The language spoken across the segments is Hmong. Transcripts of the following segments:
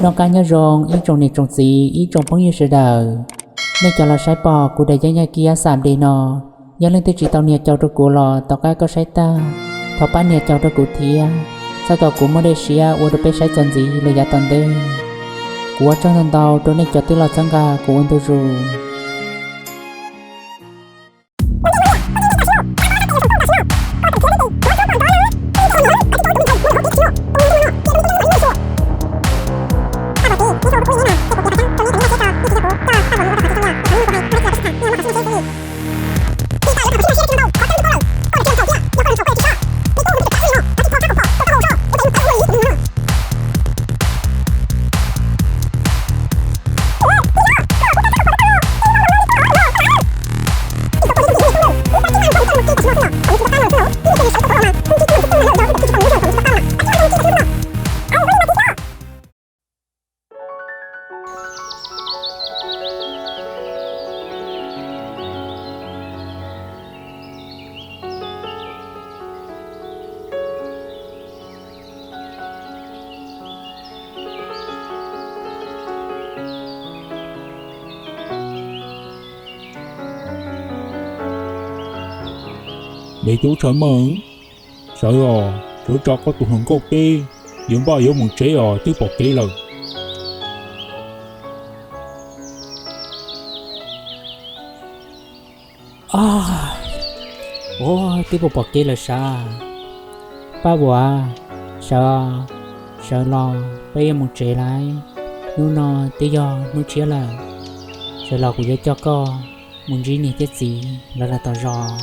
Noj qab nyob zoo ib tsoom niam tsoom txiv ib tsoom phooj ywg sawv daws. Nej cov los saib pom kuv daim yeeb yaj kib yaj xam li no, yog leej twg tsis tau nias caum rau kuv los tom qab koj saib tag, thov pab nias caum rau kuv thiab, txhawb kom kuv muaj dej siab ua rau peb saib txuas ntxiv los yav tom ntej. Kuv ua tsaug ntau ntau rau nej cov twb los txhawb nqa kuv ua ntu zus. Me tub Tshaw Meej, sawv os, sawv tso koj tus hluas nkauj peb yuav npaj yuav mus tsev os, twb pom kev lawm. Ua, twb pom pom kev lawm sav. Paj Vuam, sawv, sawv los peb yuav mus tsev lawm. Hnub no twb yog hnub tshiab lawm. Sawv los kuv yuav coj koj mus ntsib niam thiab txiv lawv lawm tom zos.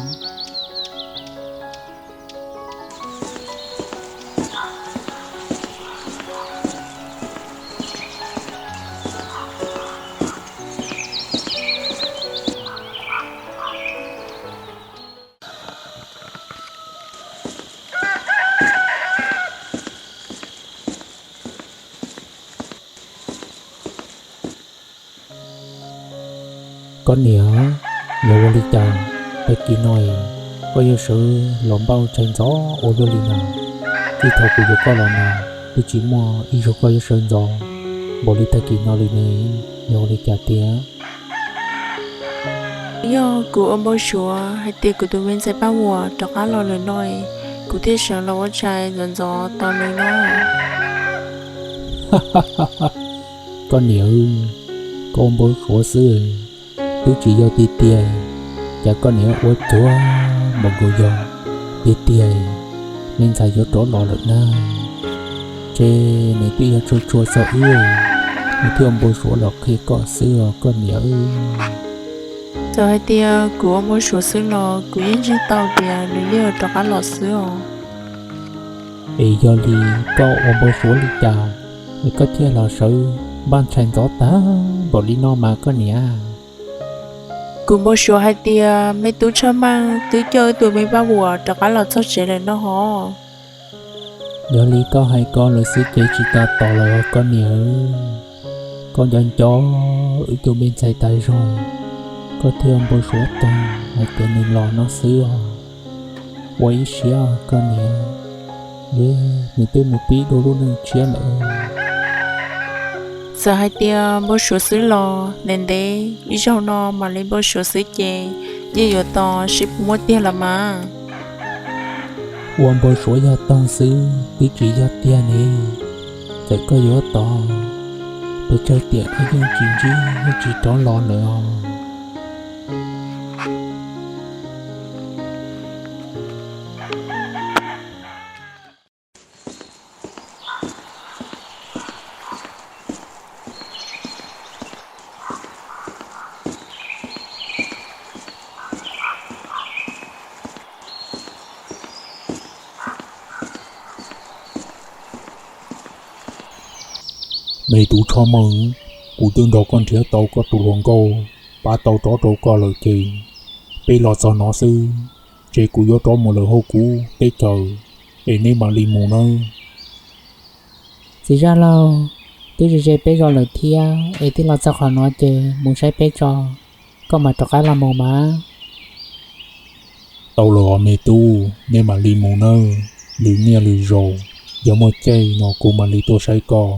Koj niam, yog ua li cas tag kis no koj yuav sawv los npaj tshais ntxov ua luaj li na? Txij thaum kuv yuav koj los no twb tsis muaj ib zaug koj yuav sawv ntxov npaum li tag kis no li ne, yog ua li cas tiag? Yog kuv ua npau suav hais tias kuv tus me ntxhais Paj Vuam rov qab los lawm no, kuv thiaj sawv los ua tshais ntxov ntxov tos nws no. Koj niam, koj ua npau suav xwb, twb tsis yog tiag tiag, cas koj niam ua cuag npaum nkaus yog tiag tiag, me ntxhais yuav rov los lawm na. Ces nws twb yog tshua tshua txog wb, nws thiaj ua npau suav los qhia koj xwb os koj niam. Txawm hais tias kuv ua npau suav xwb los kuv yeej ntsib tau tias nws yeej rov qab los xwb os. Es yog li koj ua npau suav li cas es koj thiaj los sawv npaj tshais ntxov tag npaum li no mas koj niam? Kuv npau suav hais tias me tub Tshaw Meej twb coj wb tus me Paj Vuam rov qab los txog tsev lawm no hos. Yog li koj hais ko lawm xwb ces tsis tas tos lawm os koj niam. Koj nco nco wb tus me ntxhais tas zog, koj thiaj npau suav tag hais tias nws los no xwb os. Ua ib siab koj niam, nws twb mus pib dua lub neej tshiab lawm. Txawm hais tias npau suav xwb los ntev ntev ib zaug no mam li npau suav xwb ces yeej yuav tos seb puas muaj tiag los mas. Ua npau suav yog toog xwb twb tsis yog tiag ne. Txawm koj yuav tos, pes tsawg tiam koj yeej tsis ntsib yeej tsis rov los lawm os. Me tub Tshaw Meej, kuv twb nrog koj nrhiav tau koj tus hluas nkauj pab tau rov rau koj lawm ces peb los txog no xwb, ces kuv yuav rov mus lawm hauv kuv teb chaws, es neb mam li mus nawb. Txiv Zaj Laug, twb ze ze peb zos lawm thiab es twb los txog qhov no ces mus saib peb tso, koj mam rov qab los mus mas. Tau los me tub, neb mam li mus nawb, lwm niaj lwm zaus yog muaj caij no kuv mam li tuaj saib koj.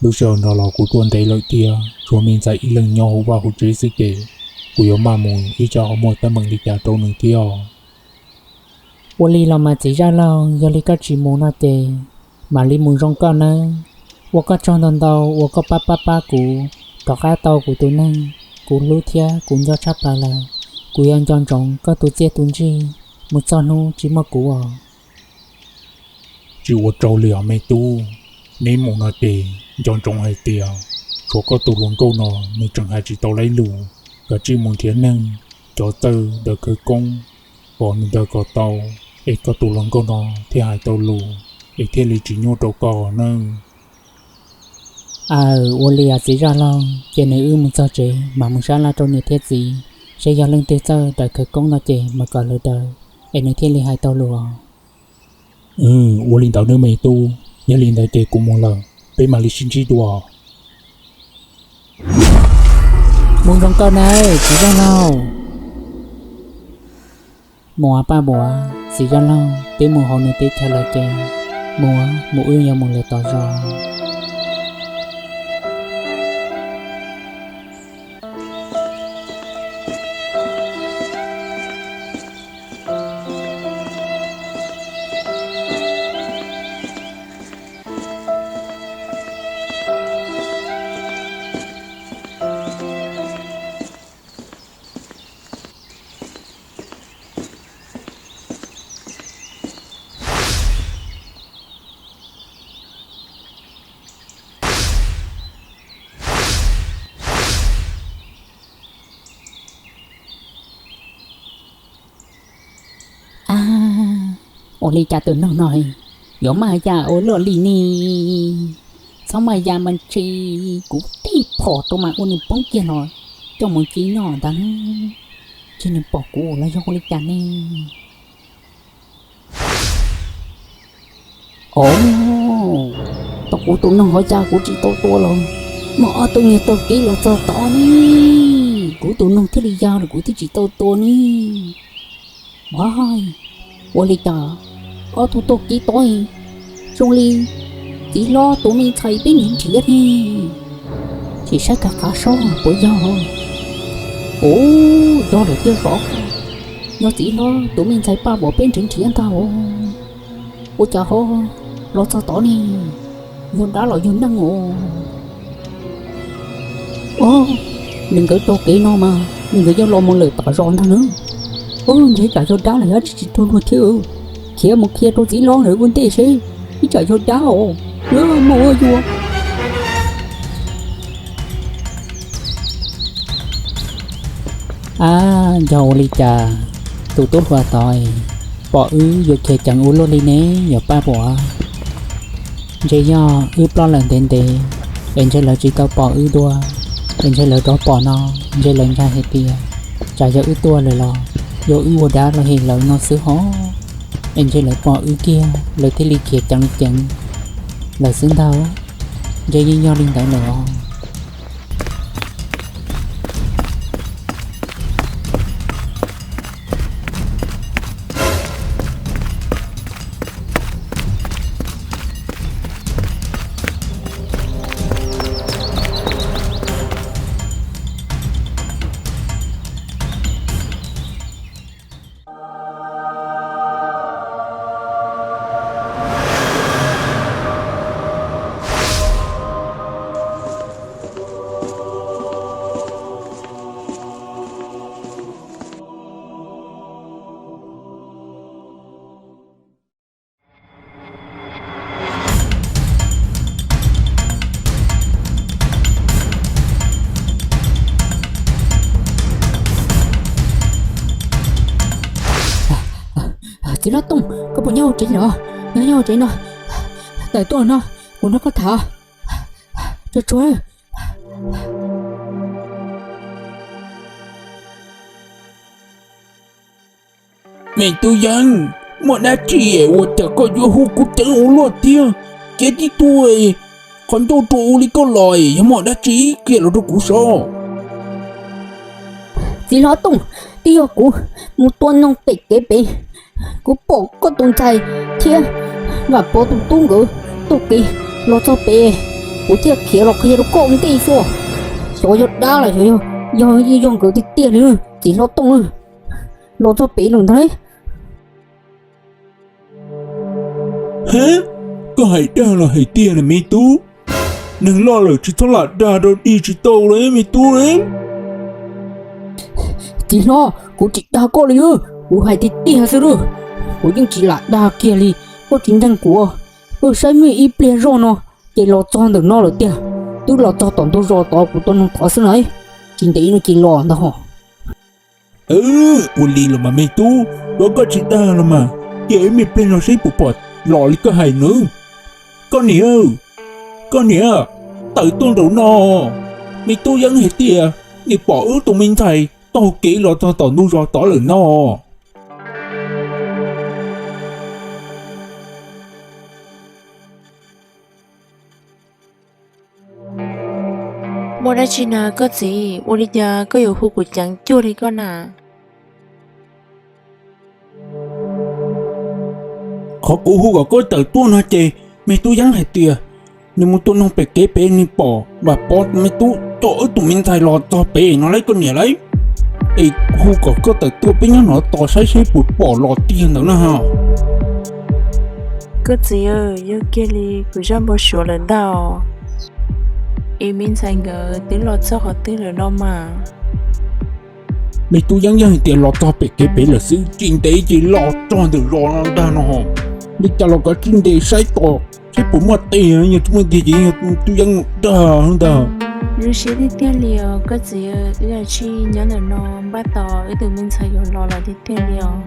Lub sij hawm no los kuv tuaj ntev lawm thiab, tshuav me ntxhais ib leeg nyob hauv vaj hauv tsev xwb ces kuv yuav maj mus ib tsam ho muaj teeb meem li cas rau nws thiab. Ua li los mas txiv zaj laug, yog li koj tsis mus no ces mam li mus zoo koj nawb. Ua koj tsaug ntau ntau uas koj pab pab pab kuv rov qab tau kuv tus neeg kuv hlub thiab kuv nco tshaj plaws lawm. Kuv yuav nco ntsoov koj tus txiaj tus ntsig mus txog hnub tsis muaj kuv os. Tsis ua tsaug li os me tub, neb mus no ces nco ntsoov hais tias tshuav koj tus hluas nkauj no nws tseem hais tsis tau lawv lus, koj tsij mus nrhiav neeg cov txawj daws khawv koob kom nws daws kom tau, es koj tus hluas nkauj no thiaj hais tau lus, es thiaj li tsis nyuaj rau koj nawb. Aw, ua li os txiv zaj laug, ces nws wb mus txog tsev mas mus sab laj rau niam thiab txiv, seb yog leej twg txawj daws khawv koob no ces mas kom lawv daws, es nws thiaj li hais tau lus os. Ua li ntawd nawb me tub, yog li ntawd ces kuv mus lawm, peb mam li sib ntsib dua. Mus zoo koj nawb txiv zaj laug. Mus Paj Npuas, txiv zaj laug, peb mus hauv nws teb chaws lawm ces mus, mus wb yuav mus lawm tom zos. Ua li cas tus noog no yuav maj yam ua luaj li ne? Txhob maj yam mas ntshe kuv tib phom rau mas ua nws poob kiag los coj mus ci noj ntag. Ntshe nws pom kuv los yog ua li cas ne? Os, tau kuv tus noog hov cas kuv tsis tau tua los muaj ob tug niag taug kev los txog tod ne, kuv tus noog thiaj li ya los kuv thiaj tsis tau tua ne. Ua, ua li cas ob tug taug kev tod zoo li txiv hlob tus me ntxhais peb nrhiav nrhiav ne? Sim saib kag qab saib puas yog. Ua, yog lawm tiag zov, yog txiv hlob tus me ntxhais Paj Npuas peb nrhiav nrhiav ntag. Ua cas ho los txog tod ne? Yog dab los yog neeg os? Os, nws nkawd taug kev no mas nws nkawd yeej los mus lawm tom zos ntag na. Os, ntshe tsam yog dab los yog dab tsi tsis tau luag thiab. Khiav mus qhia rau txiv hlob lawv ua ntej seb ib tsam yog dab os, muaj ua yuav. Ab, yog ua li cas tus tub hluas tod pom wb yuav khiav ceev ua luaj li ne yom Paj Npuas? Ntshe yog wb ploj lawm ntev ntev es ntshe lawv tsis tau pom wb dua, es ntshe lawv rov pom no, ntshe lawv ntshai hais tias tsam yog wb tuag lawm los yog wb ua dab los hem lawv no xwb hov. Es ntshe lawv pom wb kiag lawv thiaj li khiav ceev ceev lawm xwb ntag. Ntshe yeej yog li ntawd lawm os. Txiv hlob Tooj, koj puas nyob hauv tsev los? Nyob hauv tsev no, tawm tuaj no, kuv nrog koj tham. Tsuag tsuag. Me tub Yeeb, muaj dab tsi ua cas koj yuav hu kuv ceev ua luaj thiab? Cia tib tug qhov ncauj rau ua li koj los, yog muaj dab tsi qhia los rau kuv saib. Txiv hlob Tooj, twb yog kuv mus tua noog pem kev pem, kuv pom koj tus ntxhais thiab Vam Pov tus tub nkawd taug kev los txog pem, kuv thiaj khiav los qhia rau koj ua ntej xwb. Xyov yog dab los xyov yog, yog yog nkawd tiag tiag li, txiv hlob Tooj, los txog pem lawm ntag. Hab, koj hais dag los hais tiag na me tub? Neeg loj lawm tsis txhob lam dag rau dig tsis tau li me tub. Txiv hlob, kuv tsis dag koj li, kuv hais tiag tiag xwb lauj. Kuv yeej tsis lam dag kiag li, koj tsis ntseeg kuv, koj saib me ib pliag zoj no, ces los txog ntawm no lawm tiag. Twb los txog tom ntug zos tod kuv tuaj nug thov xwb na, tsis ntev no ces los ntag ho. Ua li los mas me tub, koj tsis dag los mas, cia ib me pliag no seb puas pom los li koj hais nawb. Koj niam, koj niam, tawm tuaj nraum no. Me tub Yeeb hais tias nws pom wb tus me ntxhais taug kev los txog tom ntug zos tod lawm no. Muaj dab tsi na koj txiv, ua li cas koj yuav hu kuv ceev cuag li koj na? Qhov kuv hu kom koj tawm tuaj no ces me tub Yeeb hais tias nws mus tua noog pem kev pem nws pom Vam Pov me tub coj wb tus me ntxhais los txog pem no lauj koj niam lauj. Es hu kom koj tawm tuaj peb nyob no tos saib seb puas pom los tiag ntawd na ho. Koj txiv, yog kiag li kuv zaj npau suav lawm ntag os. Es me ntxhais nkawd twb los txog qhov twg lawm no mas? Me tub Yeeb yeej hais tias los txog pem kev pem lawm xwb, tsis ntev ces los txog ntawm zos no ntag no. Li cas los kav tsij ntes saib tos seb puas muaj tes, yog tsis muaj tes ces yog tub Yeeb dag ntag. Zoo siab tiag tiag li os koj txiv, wb cia li nyob ntawm no npaj tos wb tus me ntxhais yuav los lawm tiag tiag li os.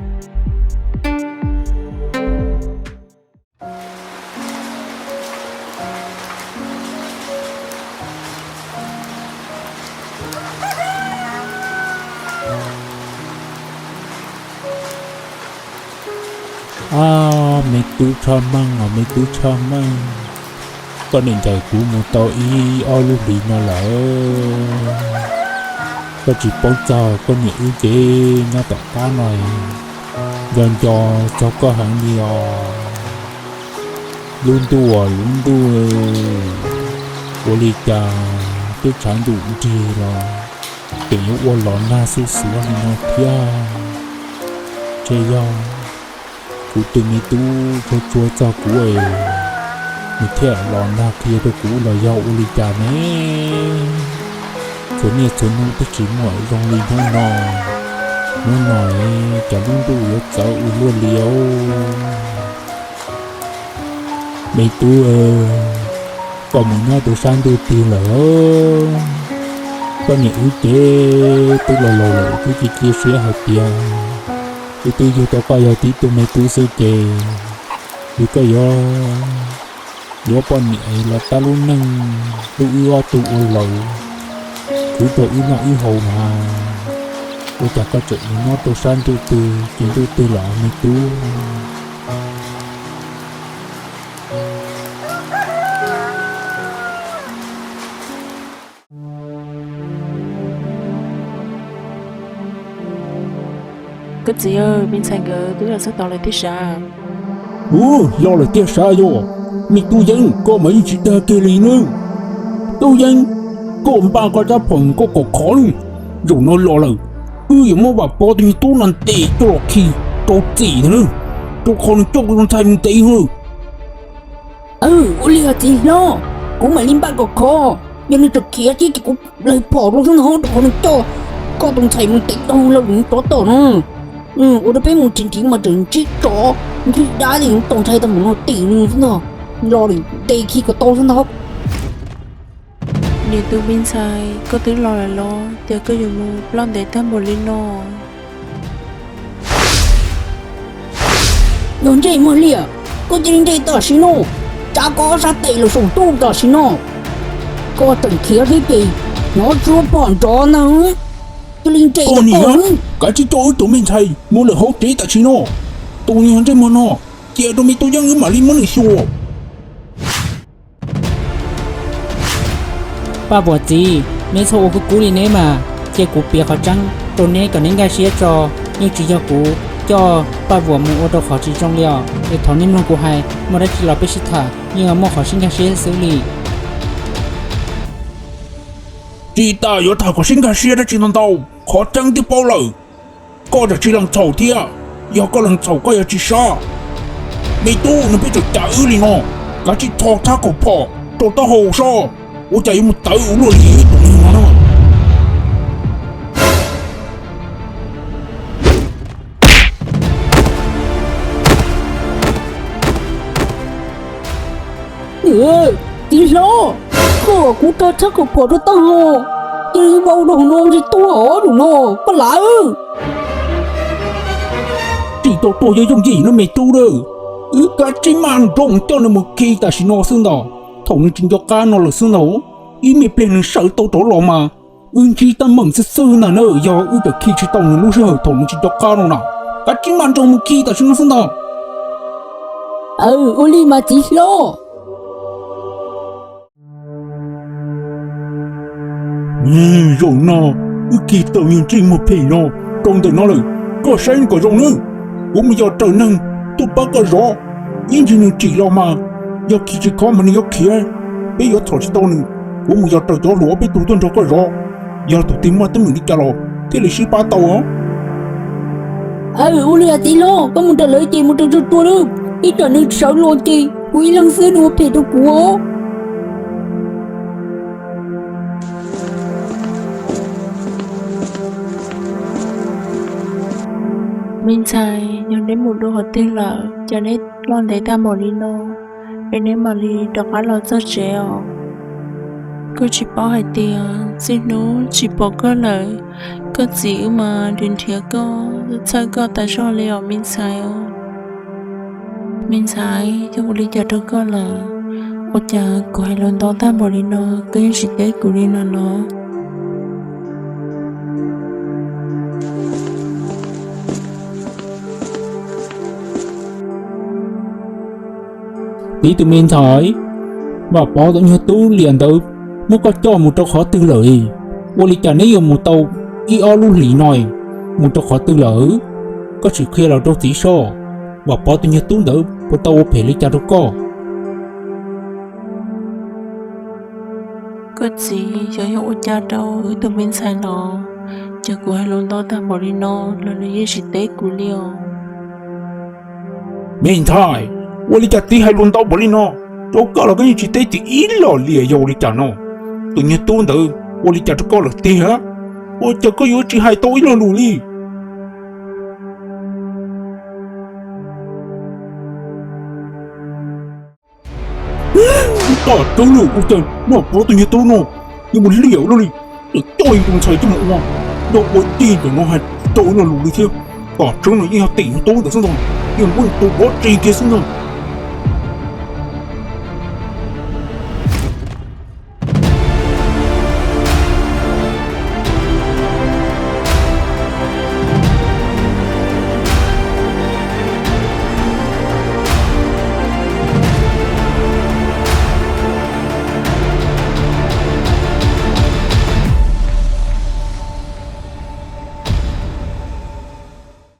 Ab, me tub Tshaj Meej os, me tub Tshaj Meej, koj niam ncaim kuv mus tau ib ob lub hlis no lawm, koj tsis paub txog koj niam wb ces nyob tom qab no nco nco txog koj heev li os. Lub ntuj os lub ntuj, ua li cas twb tshav ntuj nrig los tseem yuav ua los nag xuj xuav li no thiab. Ntshe yog kuv tus me tub tsuag tsuag txog kuv es nws thiaj los nag qhia rau kuv los yog ua li cas ne? Txhua niaj txhua hnub twb tsis muaj zoo li hnub no. Hnub no es cas lub ntuj yuav txawv ua luaj li os. Me tub, koj mus nyob rau sab ntuj twg lawm? Koj niam wb ces twb laus laus lawm, twb cia cia siab hais tias wb twb yug tau koj yog tib tug me tub xwb ces, yog koj yuav yuav poj niam los tab lub neej hlub wb ob tug ua laus, khwv rau wb noj wb haus mas, ua cas koj tseem mus nyob rau sab ntuj twg ces ntuj twg lawm me tub? Koj txiv, me ntxhais nkawd twb los txog tod lawm thiab sav. Ua, los lawm tiag sav yog. Me tub Yeeb, koj mas yeej tsis dag kiag li nawb. Tub Yeeb, koj npaj koj rab phom koj kom khov lawm, zaum no los lawm, wb yuav muab Vam Pov tus me tub no ntes coj los khi rau txim ntag, rau qhov nws coj kuv tus ntxhais mus ntev lawm. Ua li os txiv hlob, kuv mam li npaj kom khov, yog nws tseem khiav thiab ces kuv laig phom rau xwb ntag, rau qhov nws coj koj tus ntxhais mus ntev dhau lawm, nws tsov tom no. Ua rau peb mus nrhiav nrhiav mas tseem ntsib tsov nrig dab li, tus ntxhais tau mus no tim nws xwb ntag, los lawm ntes khi kom tau xwb ntag. Niam tus me ntxhais, koj twb los lawm los cas koj yuav mus ploj ntev tag npaum li no? Yog ntsej muag liam, koj cia li nres tam sim no, tsav koj ob sab tes los saum ntuj tam sim no. Koj tseem khiav thiab ces hnov tshuab phom nrov ntag. Cia li nres, koj niam, kav tsij coj wb tus me ntxhais mus lawm hauv tsev tam sim no. Tus niag ntsej muag no, cia rau me tub Yeeb wb mam li muab nws xyuas. Paj Vuam txiv, neb txhob ua kub kub li neb mas, cia kuv piav qhov tseeb rau neb kom neb nkag siab tso. Yeej tsis yog kuv coj Paj Vuam mus ua rau qhov tsis zoo li os, es thov neb mloog kuv hais, muaj dab tsi los peb sib tham, yeej muaj qhov sib nkag siab xwb li. Tsis tas yuav tham kom sib nkag siab dab tsi ntau ntau, qhov tseeb twb paub lawm. Koj tseem tsis lees txhaum thiab, yog koj lees txhaum koj yuav tsis sab. Me tub, nws pheej tseem cav wb li no, kav tsij tho thab kaum phom rau taub hau sob, ua cas yuav mus tawv ua luaj li tus neeg no na. Txiv hlob, koj kom kuv tho thab kaum phom rau taub hau, ces vau rau hauv no tsis tuag os tus no, koj lawm. Tsis tau tuag yooj yim no me tub na, wb kav tsij maj nroos coj nws mus khi tam sim no xwb ntag. Thaum nws tsis nco qab no lawm xwb ntag, ib me pliag nws sawv tau rov los mas wb ntsib teeb meem xwb xwb ntag na. Yog wb tseem khi tsis tau nws lub sij hawm thaum nws tsis nco qab no na, kav tsij maj nroos mus khi tam sim no xwb ntag. Aw, ua li mas txiv hlob. Zaum no wb khi tau niag ntsej muag phem no rau ntawm no lawm, koj saib kom zoo nawb. Kuv mus yos raws neeg tuaj pab koj zov, ib ntsis nws tsim los mas yog khi tsis khov mas nws yuav khiav, peb yuav txhom tsis tau nws. Kuv mus yos raws cov hluas ob peb tug tuaj nrog koj zov, yog tus twg muaj teeb meem li cas los thiaj li sib pab tau os. Aw, ua li txiv hlob, koj mus nrog lawv ces mus raws tsag tua lawm, ib tsam nws sawv los ces kuv ib leeg xwb nws ua phem rau kuv os. Me ntxhais, yog neb mus dua qhov twg lawm cas neb loj ntev tag npaum li no, es neb mam li rov qab los txog tsev os? Koj tsis paub hais tias txij hnub tsis pom koj lawm, koj txiv wb mas nrhiav nrhiav koj, txhawj koj tas zog li os me ntxhais. Me ntxhais, yog ua li cas rau koj lawm? Ua cas kuv hais lus ntau tag npaum li no koj yeej tsis teb kuv li no los? Txiv tus me ntxhais, Vam Pov tus nyuag tub liam ntawd muab koj coj mus rau qhov twg lawm? Ua li cas neb yuav mus tau ib ob lub hlis no, mus rau qhov twg lawm? Koj sim qhia los rau txiv soj, Vam Pov tus nyuag tub ntawd puas tau ua phem li cas rau koj? Koj txiv, xyov yog ua cas rau wb tus me ntxhais los, cas kuv hais lus ntau tag npaum li no los nws yeej tsis teb kuv li os. Me ntxhais, ua li cas txiv hais lus ntau npaum li no rau koj los koj yeej tsis teb txiv ib los li, yog ua li cas no? Tus nyuag tub ntawd ua li cas rau koj lawm tiag? Ua cas koj yuav tsis hais tau ib lo lus li? Tom tseeb lawm, ua cas Vam Pov tus nyuag tub no yuav mus liam ua luaj li, tseem coj tus ntxhais coj mus ua, yog ua tij ntawm no hais tsis tau ib lo lus li thiab. Tom tseeb no yeej yog tim nyuag tub ntawd xwb ntag, yeej muab tus dov tsis kiag xwb ntag.